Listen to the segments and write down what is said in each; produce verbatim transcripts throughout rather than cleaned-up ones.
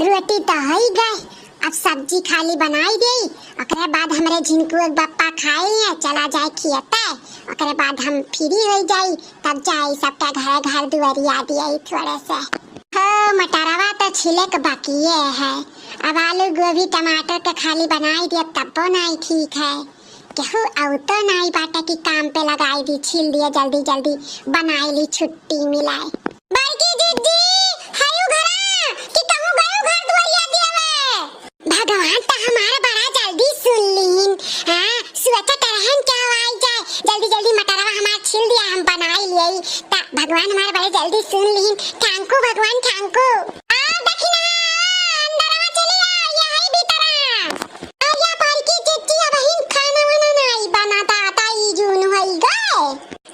रोटी तो हई गए, अब सब्जी खाली बनाई देई, ओकरे बाद हमरे झिनकू के बप्पा खाई है, चला जाए खियते, ओकरे बाद हम फ्री हो जाई, तब जाई सबका घर घर दुआरिया दिए थोड़े से। हो, मटरवा तो छिलक बाकिए है, अब आलू गोभी टमाटर के खाली बनाई दिए तब्बो नहीं ठीक है। केहू अउतो नाई बाटे कि काम पे लगाई दी, छील दिए जल्दी जल्दी, बनाई ली छुट्टी मिलाए। बड़की जिज्जी, हयू घरा कि कहूँ गयू घर दुआरिया दियावे? भगवान त हमार बड़ा जल्दी सुन लीन। हाँ, सोचत रहन क्या आई जाए, जल्दी जल्दी मटरवा हमार छील दिया, हम बनाई लियई। त भगवान हमार बड़े जल्दी सुन लीन। Thank you भगवान, thank you। आ दखिना, अंदरवा चली आ, ये है भीतरा। अरे बड़की जिज्जी, अबहिन खाना वाना नाई बना, दादा ई जून होई गए।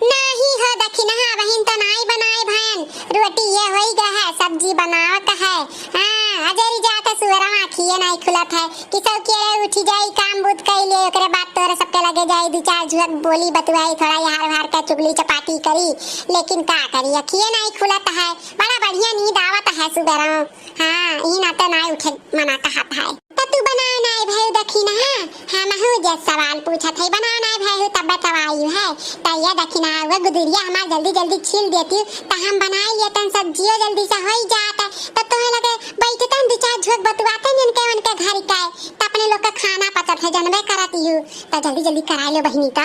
नाही हो दखिनहा, अबहिन तो नाई बनाए भैन, रोटी ये होई गए है, सब्जी बनावत है। हाँ, अजरी जात है, सुअरवा आँखिए नाई खुलत है, कि सब के उठी जाई, काम बूत कई ले, ओकरे बाद तोरे सबके लगे जाई, दू चार झुअक बोली बतुआई, थोड़ा यार वार का चुगली चपाटी करी, लेकिन का करी, अखिए नाई खुलत है। बड़ा बढ़िया नींद आवत है सुबेरवा। हाँ, ई नाते नाई उठे मना कहत है। त तू बनाओ नाई भयू दखिनहा, हमहू जे सवाल पूछत है, बनाओ नाई भयू तब तो आयु है। त ये दखिनहा, वो गुदुरिया हमार जल्दी जल्दी छील देती, त हम बनाई लेतन सब्जियो जल्दी से होई जात। त तोहे लगे बैठतन दू चार झोंक बतुआतन जिनके उनके घर के, त अपने लोग का खाना पचत है, जनबे करत यू। त जल्दी जल्दी कराई लो बहिनी त।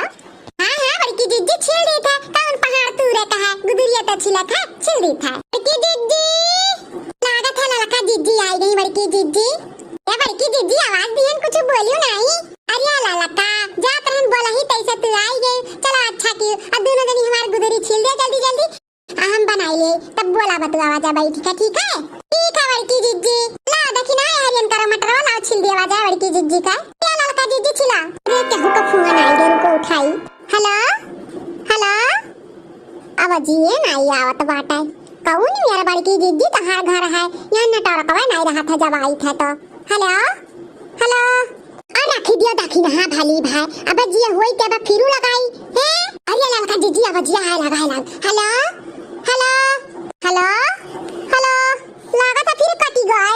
हाँ, हाँ, बड़की जिज्जी छील देत है, कौन पहाड़ तूरे का है, गुदुरिया तो छिलत है, छील देत है। बड़की जिज्जी, लागत है ललका जिज्जी आई गई, बड़की जिज्जी। ए बड़की जिज्जी, आवाज दिहन, कुछ बोलियो नाई। अरे ललका, जात रहन बोला ही तैसे तू आई गई, चलो अच्छा की, अब दोनों जनी हमार गुदुरी छील दे जल्दी जल्दी। आ, हम बनाई ले, तब बोला बतुआ जा बैठ के, ठीक है? ठीक है बड़की जिज्जी। लाओ दखिना, ये हरियन करो मटरवा, लाओ छील दिया जा बड़की जिज्जी का। ये ललका जिज्जी छिला। अरे केहू का फोन आई, रुको उठाई। हेलो, हेलो। अब जिए नाई आवत बाटे। कौन यार बड़की जिज्जी, तहार घर है, यहाँ नेटवर्कवा नाई रहत है जब आई थे तो। हेलो, हेलो। अरे रखी दियो दखिनहा भली भाई, अब जिए होई ते अब फिरू लगाई। हैं? अरे ललका जिज्जी, अब जिया है लगा है लगा। हेलो, हेलो, हेलो, हेलो। लागत है फिर कटी गए।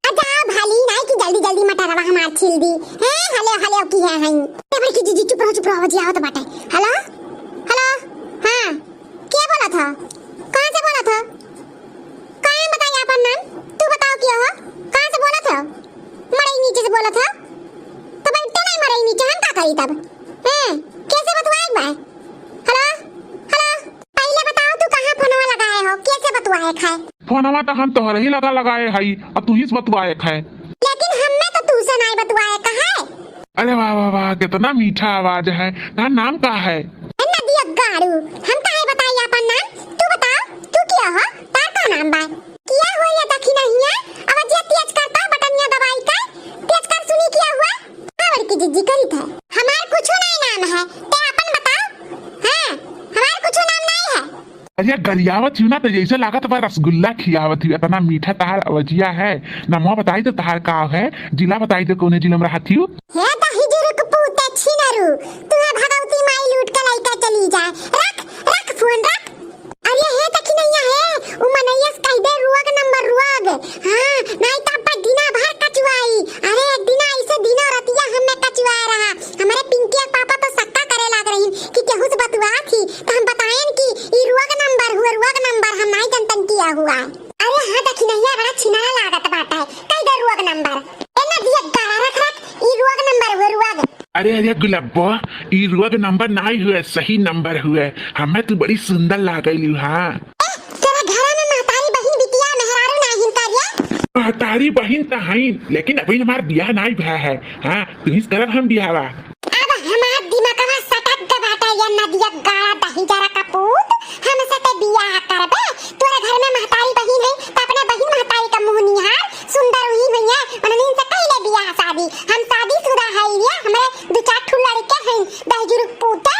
आ जाओ भली नाई कि जल्दी जल्दी मटरवा हमार छील दी। हैं? हेलो, हेलो की है, हैं? ए बड़की जिज्जी चुप रहो, चुप रहो, अब जिया आवत बाटे। हेलो, हेलो, हाँ, क्या बोला था? कहाँ से बोला था? काहे बताई आपन नाम? तू बताओ क्या हो? कहाँ से बोलत हो? मड़ई नीचे से बोलत हो? तो बैठते नहीं मड़ई नीचे, हम का करी तब? हैं? कैसे बतुआए बा? हेलो? हेलो? पहले बताओ तू कहाँ फोनवा लगाए हो? कैसे बतुआए खाए? फोनवा तो हम तोहरे ही लगा लगाए हई, और तू ही से बतुआए खाए। लेकिन हमें तो तू से नहीं बतुआए कहे। अरे वाह, वाह, वाह, कितना मीठा आवाज है। तार नाम का है? ए नदिया गाड़ू, हम काहे बताई आपन नाम? तू बताओ, तू किया हो? तार का नाम बा? किया हो या दखिनहिया? अब जे तेज करता बटनिया दबाई के, तेज कर सुनी किया हुआ? हाँ, बड़की जिज्जी करी था। हमार कुछो नहीं नाम है, ते आपन बताओ। हाँ, हमार कुछो नाम नहीं है। अरे गरियावत हूँ ना, तो जैसे लागत बा रसगुल्ला खियावत हूँ, इतना मीठा तहार अवजिया है। नमवा बताई तो तहार का है, जिला बताई तो कौने जिला में रहत हूँ। हे दही जुरुक पूते छिनरू, तू है भगवती माई लूट के लइका चली जाए। रख, रख फोन रख। अरे हे दखिनैया हे, उ मनैया से कह दे रोग नंबर रोग। हाँ, नहीं तो अब दिना भर कचुआई। अरे एक दिना ऐसे दिनों रतिया हमें कचुआ रहा। हमारे पिंकी के पापा तो शक्का करे लाग रही कि केहू से बतुआ थी, तो हम बताएन कि ई रोग नंबर हुआ, रोग नंबर हम नहीं जनतन किया हुआ। अरे हाँ दखिनैया बड़ा छिनारा लागत बाटा है, कह दे रोग नंबर। ए नदिया गाड़ा रख रख, ई रोग नंबर हुआ, रोग। अरे, अरे गुलब्बो, ई रोग नंबर नाई हुए, सही नंबर हुए। हमें तू बड़ी सुंदर लागैलू, हाँ। ए, तोरा घरा में महतारी बहिन बिटिया मेहरारू नाहीं का रे? महतारी बहिन त हईन, लेकिन अभी हमार बियाह नाई भया है। हाँ, तुहिस करब हम बियाहवा। अब हमार दिमागवा सटक ग बाटा, ये नदिया गाड़ा दही जरा का पूत, हमसे ते बियाह करबे? तोरे घर में महतारी बहिन है, त अपने बहिन महतारी का मुँह निहार, सुंदर हुई हुई है, उन्हनीन से कइले बियाह शादी। हम शादीशुदा है ये, हमरे दू चार ठो लड़के हैं, दहिजुरुक पूता।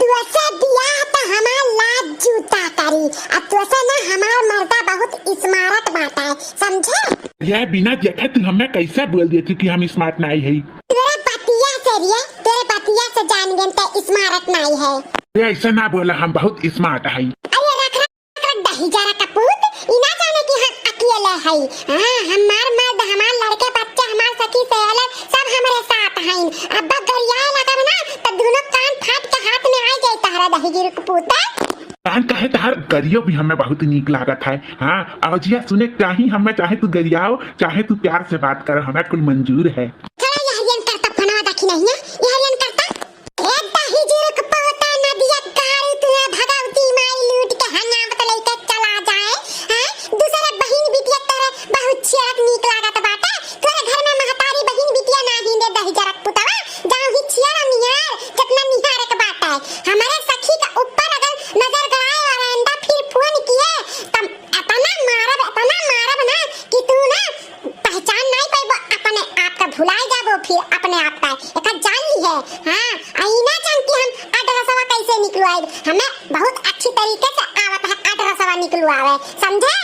तू ऐसे बियाह त हमार लात जूता करी, अब तू ऐसे ना हमार मर्दा बहुत smart बाटा है, समझे? ये बिना देखे तू हमें कैसे बोल देती कि हम smart नहीं है? तेरे पतिया से रे, तेरे पतिया से जान गए ते smart नहीं है। ये ऐसे ना बोला, हम बहुत smart है। अरे रख रख दही जरा का पूत, ई ना जाने कि हम अकिए ले हई। हाँ, हमार मर्द, हमार लड़के बच्चे, हमार सखी सहेलर सब हमरे साथ हईन। अब गरियाए लगब ना, त दुनो कान फाट के हाथ में आ जाई तहरा दहिजरू के पूता। कान काहे तहार गरियो भी हमें बहुत नीक लागत है। हाँ, आवाजिया सुने के चाही हमें, चाहे तू गरियाओ, चाहे तू प्यार से बात करो, हमें कुल मंजूर है। थोड़ा यहरियन करता फोनवा देखी नहीं है, यहरियन करता। ए दहिजरू के पूता नदिया गारू तुहे भगवती माई लूट के हंगावत लइके चला जाए। हैं? दूसरे बहिन बिटिया तोरे बहुत छियरक नीक लागत बाटे। तोरे घर में महतारी बहिन बिटिया ना हिंदे दहिजरू के पुतवा। जाओ ही छियर निहार, कितना निहार के बाटे। हमारे सखी का ऊपर अगर नजर गड़ाए और आइंदा फिर फोन किए, तब इतना मारब, इतना मारब ना कि तू ना पहचान नहीं पाइबो, अपने आप का भुलाए जाबो, फिर अपने आप का एका जान ली है। हाँ, आई ना जान कि हम एड्रेसवा कैसे निकलवाए, हमें बहुत अच्छी तरीके से आवत है एड्रेसवा निकलवावे, समझे?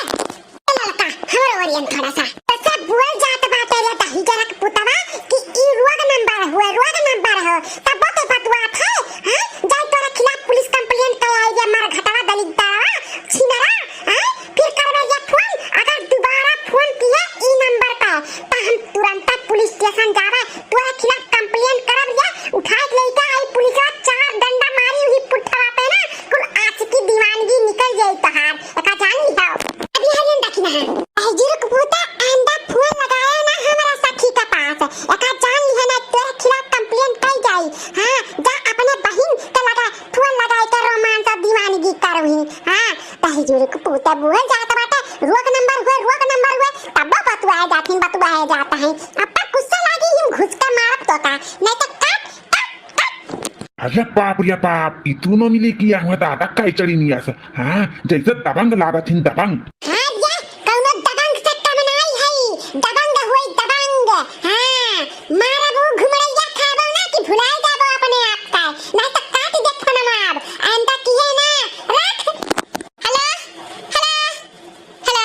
ए ललका, हमरो ओरियन थोड़ा सा। तो सब बोल जात बाटे रे दहिजरू के पुतवा कि ई रोग नंबर हुए, रोग नंबर हो, तब तो बतुआत है, हाँ? जाए तोरा खिलाफ पुलिस कंप्लेंट कर आई जे मरघटवा दलिद्दरवा, छिनरा, हैं? फिर करबे जे फोन, अगर दोबारा फोन किए ई नंबर पे, त हम तुरंत पुलिस स्टेशन जाबे, तोरे खिलाफ कंप्लेंट करब जे, उठाए के लइका आई पुलिसवा चार डंडा मारी उही पुट्ठवा पे ना, कुल आशिकी दीवानगी निकल जाई तहार, एका जान लिहा। अभी हरियन देखी ना है, दहिजरू के पूता आइंदा फोन लगाया ना हमरा सखी के पास, एका जान लिहा ना तोरे खिलाफ कंप्लेंट कई जाई। हाँ, जा अपने बहिन के लगा फोन लगाए के रोमांस और दीवानगी करवही। हाँ, दहिजरू के पूता बोल जात बाटे, रोग नंबर हुए, रोग नंबर हुए, तब बतुआए जात हैं, बतुआए जात हैं। अब तक गुस्सा लागी, हम घुस के मारब तो का, नहीं तो काट, काट, काट। अरे बाप रे बाप, ई दोनों मिली कि यहाँ दादा काई चढ़ी निया से। हाँ, जैसे दबंग लागत हैं, दबंग। हाँ, ये कौनो दबंग से कम नाई है, दबंग हुई दबंग। हाँ, मारब ऊ घुमड़ैया खाबो ना कि भुलाए जाबो अपने आप का, ना तो काट दे फोनवा अब। आइंदा किहे ना, रख। हेलो, हेलो, हेलो।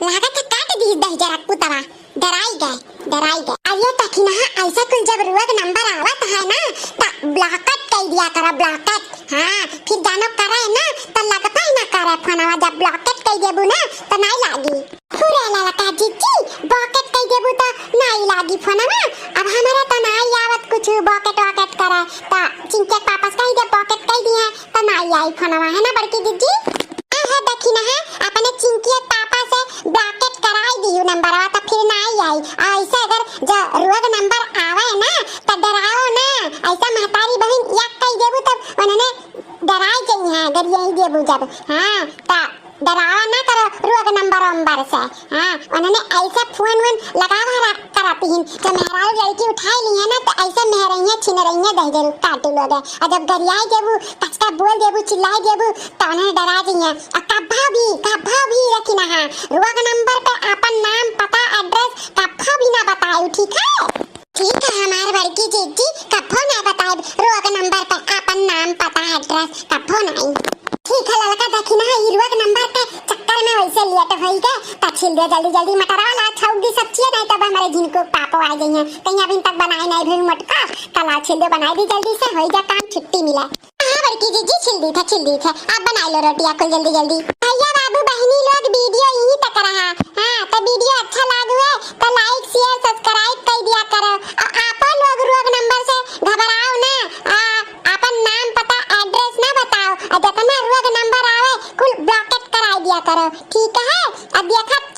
लागत है काट दी दहिजरू के पुतवा। डराई गए, डराई गए। अब ये तखिनहा ऐसा कुल जब रोग नंबर आवत है ना, त ब्लॉकेट कई दिया करो, ब्लॉकेट। हाँ, फिर जानो करे ना, त लगता ही ना करे फोनवा। जब ब्लॉकेट कई देबू ना, त नहीं लागी। पूरे ललका जीजी, बॉकेट कई देबू त नाई लागी फोनवा। अब हमारा त नाई आवत कुछ बॉकेट वॉकेट करे, त चिंके के पापा से कही दे बॉकेट कई दिए, त नाई आई फोनवा, है ना बड़की जीजी? हाँ, है दखिनहा, अपने चिंकिया पापा से बॉकेट कराई दियो नंबरवा, त फिर नाई आई। आ ऐसे अगर ज-, रोग नंबर आवे ना, त डराओ ना, ऐसा महतारी बहिन या कई देबू तब उन्होंने डराई गई हैं, अगर यही देबू जब। हाँ, त डरावा ना करो रोग नंबर वंबर से। हाँ, उन्होंने ऐसा फोन वोन लगावा रा-, करती हैं। जब मेहरारू लड़की उठाई ली है ना, त ऐसा मेहरैया छिनरैया दहिजरू काटू लोग है। और जब गरियाई देबू, कचका बोल देबू, चिल्लाई देबू, त उन्होंने डरा जाइए। और कब्बा भी, कब्बा भी रखी ना, हाँ, रोग नंबर पे अपन नाम, पता, एड्रेस कब्बा भी ना बताई, ठीक है? ठीक है हमार बड़की जीजी, कब्बो ना बताइब रोग नंबर पे अपन नाम, पता, एड्रेस कब्बो नहीं। ठीक है ललका, देखी ना, ई रोग नंबर के चक्कर में वैसे लेट होई गए, त छिल दे जल्दी जल्दी मटरवा ला, छौक दी सब चीज, नहीं तब हमारे झिनको पापो आ गई हैं, कहीं अभी तक बनाए नहीं भी मोटका, त ला छिल दे बनाई दी जल्दी से, होई जा काम, छुट्टी मिला। हाँ बड़की जीजी, छिल दी था, छिल दी था, आप बनाई लो रोटिया कुल जल्दी जल्दी। भैया बाबू बहनी लोग, वीडियो यहीं तक रहा।